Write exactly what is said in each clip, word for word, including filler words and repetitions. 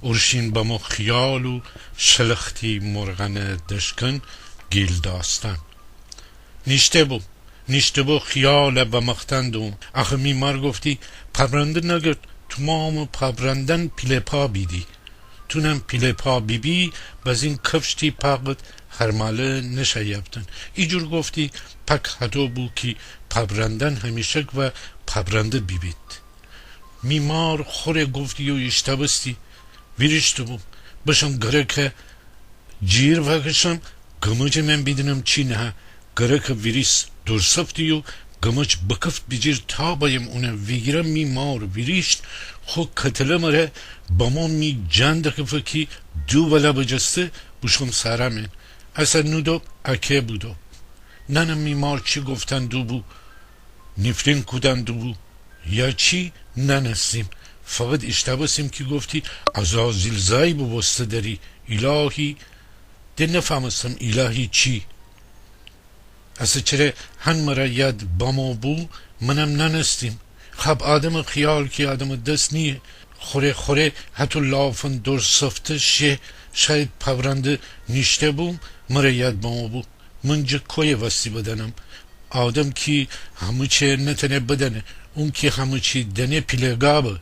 اورشین بمو خیال و شلختی مرغانه دشکن. گیل داستان. نیشته بوم، نیشته بو خیاله بمختن دوم. آخه می مار گفتی پابرنده نگرد، تومامٚ پابرندن پیله پا بیدی. تونم پیله پا بیبی، بزین کفش تی پا قد هرماله نشه یافتن. ایجور گفتی، پک هتو بو کی پابرندن همیشک و پابرنده بیبید. می مار خوره گفتی و ایشتاوستی. ویریشته بوم. بشم گرکه جیر وکشم، گمجه من بیدینم چی نهه. گرکه ویریس درسفتی و گمج بکفت بیجیر تا بایم اونه ویگیرم. می مار ویریشت، خو کتله مره بمو می جان دکفه کی دو ولا بجسته بوشوم سارا من. اسه نودوب اکه بودوب. ننم می مار چی گفتن دوبو، نیفرین کودن دوبو یا چی ننستیم. فقط ایشتاوستیم کی گفتی عزازیل زای بوبوسته دری. ایلاهی، ده نفهمستم ایلاهی چی. اسه چره هن مره یاد بمو بو، منم ننستیم. خب آدمٚ خیال کی آدمٚ دس نییه. خوره خوره هتو لافن درسفته شه، شاید پابرنده نیشته بوم، مره یاد بمو بو. من جه کویه وستی بدنم؟ آدم کی همه چه نتنه بدنه، اون کی همه چی دنه پیله گابه.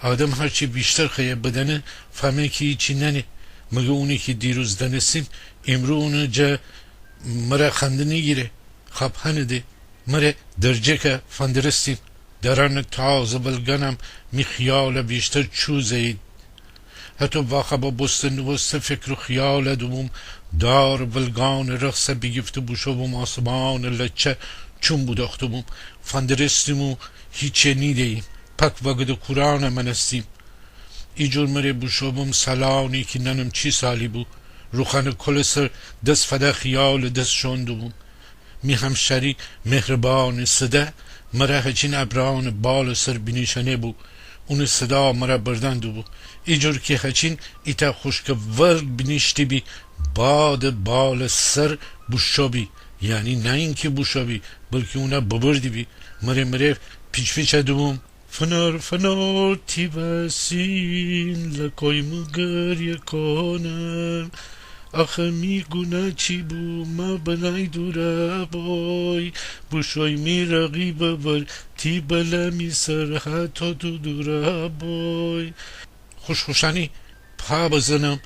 آدم هرچی ویشتر خویه بدنه، فهمه کی هیچی ننه. مگه اونی کی دیروز دنستیم، ایمرو اونه جه مره خنده نیگیره. خب هنه ده، مره درجکه فندرستیم. درانٚ تازه ولگانم می خیاله ویشتر چو زهیید. هتو واخابه بوسته نوبوسته فکر و خیاله دوبوم. دارٚ ولگانٚ رخصه بیگیفته بوشو بوم آسمانٚ لچه چوم بودوخته بوم. فندرستیم و هیچه نیدهییم. پک وگدٚ کورانه مانستیم. ایجور مره بوشو بوم سالانی کی ننم چی سالی بو. روخانٚ کولٚ سر دس فده خیالٚ دس شون دوبوم. می همشری مهربانٚ صدا مره هچین ابرانٚ بالٚ سر بینیشانه بو. اونٚ صدا مره بردن دوبو. ایجور کی هچین ایتا خوشکٚ ولگ بینیشتی بی بادٚ بالٚ سر بوشو بی. یعنی نه اینکی بوشو بی، بلکی اونه ببردی بی. مره مره پیچ پیچه دوبوم. فنار فنار تی وسین، لکوی مو گریه کونم. آخه می گوناه چی بو، ما بنای دوره بای. بوشوی می رقیبه ور، تی بلا می سر هتو تو دوره بای. خوشخوشانی پا بزنم،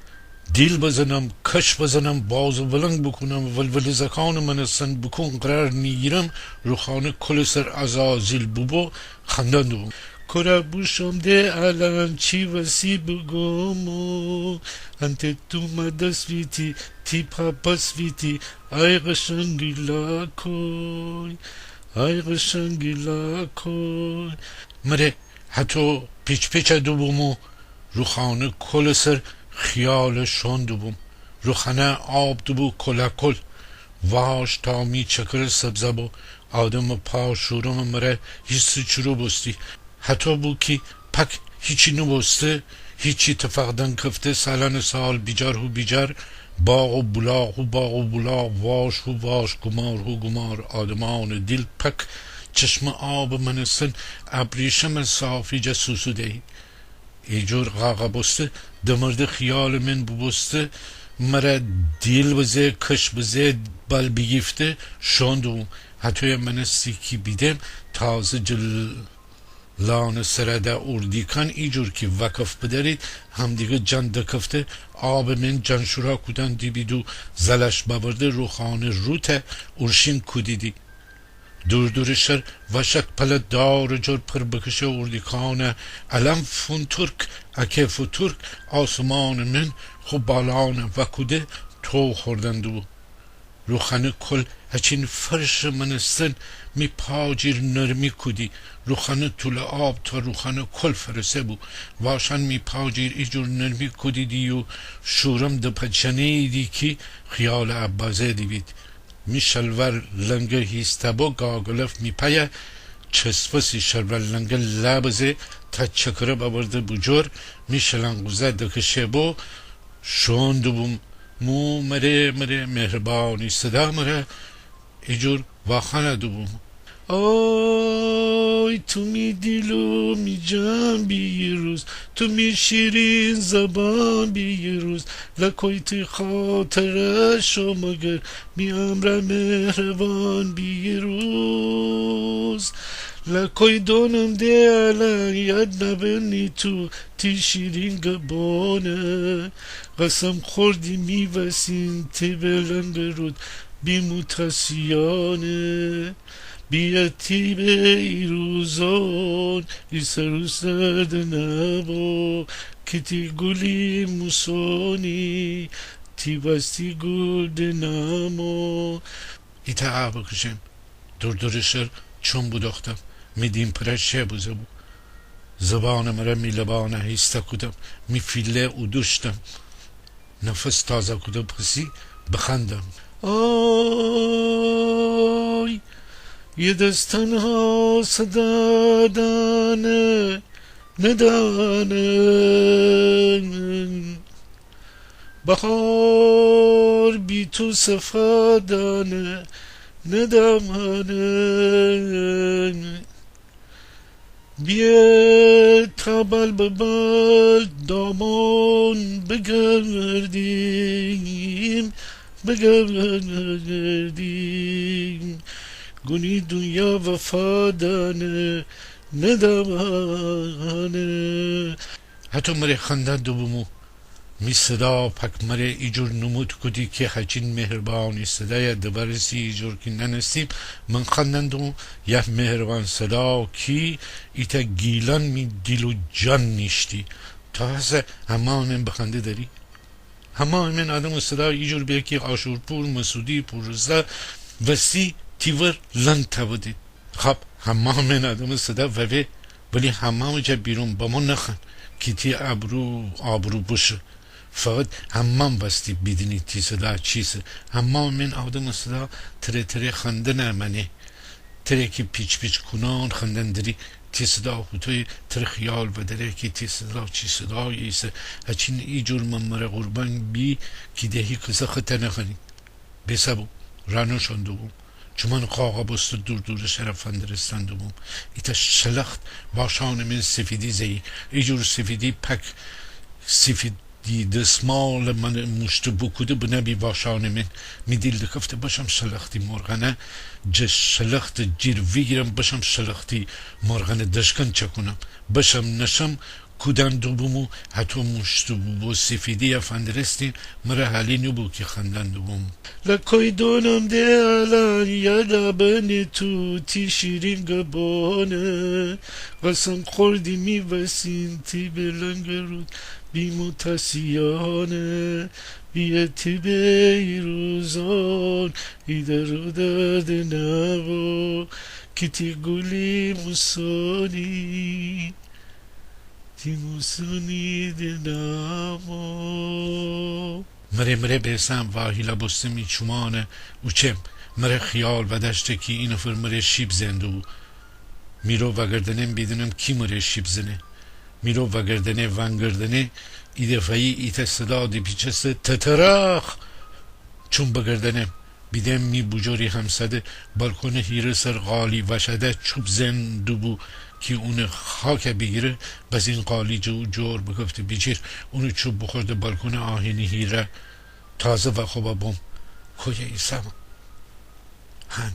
دیل بزنم، کش بزنم، باز و ولنگ بوکونم، ولوله زاکانٚ مانستن بوکون قرار نیگیرم. روخانٚ کولٚ سر عزازیل بوبو خندان دوبوم. کورا بوشوم ده الان چی وسی بگومو. انته تو ما دس ویتی، تی پا پس ویتی، آی قشنگی لاکوی، آی قشنگی لاکوی. مره هتو پیچ پیچه دوبوم و روخانٚ کولٚ سر خیاله شون دوبوم. روخانه آب دوبو کلاکل. واش تا می چکرٚ سبزه بو. آدمٚ پا شورمٚ مره هیسٚ چورو بوستی. هتو بو کی پک هیچی نوبوسته، هیچی تفاق دنکفته، سالانٚ سال بیجار هو بیجار، باغ و بولاغ هو باغ و بولاغ، واش هو واش، گومار هو گومار، آدمانٚ دیل پک چشمٚ آبٚ مانستن ابریشمٚ صافی جا سوسو دیی. ایجور قاقا بوسته دمرده خیالٚ من بوبوسته، مره دیل بزه، کش بزه، بال بیگیفته شون دوبوم. هتویه مانستی کی بیدم تازه جل لانٚ سره ده اوردیکان ایجور کی وکف بدرید، همدیگه جان دکفته، آبٚ من جان شورا کودن دیبید و زلش ببرده روخانٚ روته اورشین کودیدی. دور دورٚ شر وشک پله دارٚ جور پر بکشه اوردیکانه، الم فونتورک اکه فوتورک آسمانٚ من خو بالانه وکوده تو خوردن دوبو. روخانٚ کل هچین فرشٚ مانستن می پا جیر نرمی کودی. روخانٚ توله آب تا روخانٚ کل فرسه بو. واشان می پا جیر ایجور نرمی کودیدی و شورم دپچنه‌ییدی کی خیالٚ ابازه دیبید. می شلوار لنگه هیسته بو، گاگلف می پایه چسفسی. شلوار لنگه لابزه تا چکره ببرده بوجور، می شلنگوزه دکشه بو. شون دوبوم. مو مره مره مهربانی صدا مره ایجور واخانه دوبوم. آی تو می دیل و می جان بی یه روز، تو می شیرین زبان بی یه روز، لکوی تی خاطره شو مگر می امرأ مهربان بی یه روز. لکوی دونم ده الان یاد نبنی تو تی شیرین گبانه، قسم خوردی می وسین تی بلنگ رود بی موتاسیانه. بیه تی به ای روزان، ای سر و سرد نبو، کی تی گلی موسونی، تی وستی گل دنمو. ایتأ آه بکشم. دور دور شر چوم بودوختم. می دیم پره شه بوزه بو. زبانه مره می لبانه هیسته کودم. می فیله اودوشتم. نفس تازه کودم پسی بخندم. آی، یه دس تنها صدا دانه، ندانه. بهار بی تو صفا دانه، ندانه. بیه تا بال به بال دامان بگردیم، بگردیم. گونی دونیا وفا دانه، ندانه. هتو مره خندن دوبومو. می صدا پک مره ایجور نومود کودی کی هچین مهربانی صدایه دبرسی ایجور کی ننستیم. من خندن دوبوم. یه مهربان صدا کی ایتأ گیلان می دیل و جان نیشتی. تا هسه همه من بخنده دری؟ همه من آدمٚ صدا ایجور بیه کی آشورپور، مسعودی، پوررضا وستی تی ور لنگ تاودید. خب، همه من آدمٚ صدا ووه، ولی همه جا بیرون بمو نخوأن کی تی ابرو آبرو بشه. فقط همه وستی بیدینی تی صدا چیسه. همه من آدمٚ صدا تره تره خندن مأنه. تره کی پیچ پیچ کونان خندن دری، تی صدا هوطوی تره خیال ودره کی تی صدا چی صدایی ایسه. هچین ایجور من مره قوربان بی کی ده هیکسه خطه نخوأنی. بیسه بو، رانوشان دوبوم. چومأنٚ قاقا بوسته دور دورٚ شره فندرستن دوبوم. ایتأ شلخت واشانٚ من سفیدی زه‌یی. ایجور سفیدی پک سفیدی دسمالٚ من موشته بوکوده بنه‌بی واشانٚ من. می دیل دکفته بشم شلختی مرغانه، جه شلختٚ جیر ویگیرم بشم شلختی مرغانه دشکن چکونم. بشم نشم کودن دوبوم و هتو موشته بوبو سفیدی‌یه فندرستیم، مره حالی نوبو کی خندن دوبوم. لکوی دونم ده الان یادا بنی تو تی شیرین گبانه، قسم خوردی می وسین تی بلنگ رود بی موتاسیانه، بیه تی به ای روزان ای در و درد نبو، کی تی گلی موسونی. تی موسونی دنمو. مره مره بیسم واهیلا بوسته می چومانه اوچم. مره خیال ودأشته کی اینفر مره شیب زئن دوبو. می رو وأگردنم بیدینم کی مره شیب زنه. می رو وأگردنه وأنگردنه، ایدفعه‌یی ایتأ صدا دیپیچسته تتراخ! چوم بگردنم بیدم می بوجوری همساده بالکونٚ هیره سر قالی وأشاده چوب زئن دوبو کی اونٚ خاکه بیگیره، بزین قالی جه او جور بکفته بیجیر. اونٚ چوب بوخورده بالکونٚ آهنی هیره. تازه وأخوبه بوم. کویه ایسم؟ هن،